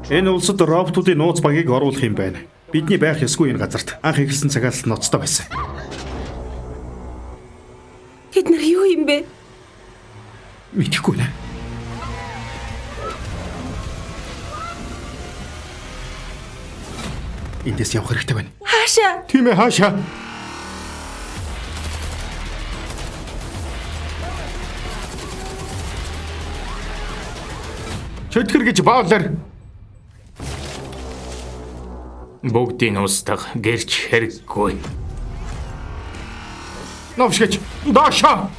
Энэ улсад роботуудын нууц багийг оруулах юм байна. Бидний байх ёсгүй энэ газарт анх эхэлсэн цагаас л ноцтой байсан. Тэд нар юу юм бэ? Мэдэхгүй нэ. Эндээс явах хэрэгтэй байна. Хаашаа? Тийм ээ, хаашаа. Чөтгөр гэж баалар. Бүгдийн устгах гэрч хэрэггүй. Новшгэж доошоо.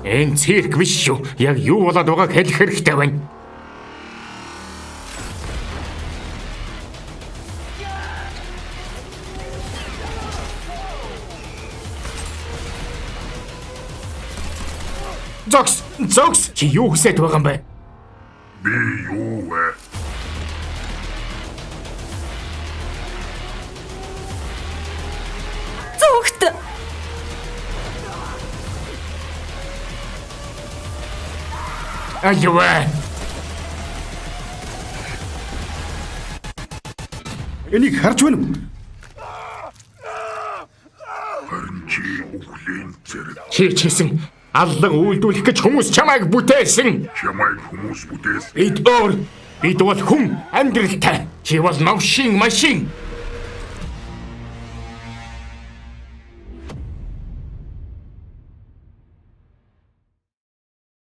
Энэ цирк биш шүү. Яг юу болоод байгааг хэлэх хэрэгтэй байна. Зогс, зогс. Чи юу хүсээд байгаа юм бэ? Би юу вэ? Зүгт. Альва. Энийг харж байна уу? Харин чи үхлийн зэрэг. Чи чийсэн аллан үйлдүүлэх гэж хүмүүс чамайг бүтээсэн. Чамайг хүмүүс бүтээсэн. Бид өөр. Бид бол хүн амьдралтай. Чи бол новшин машин.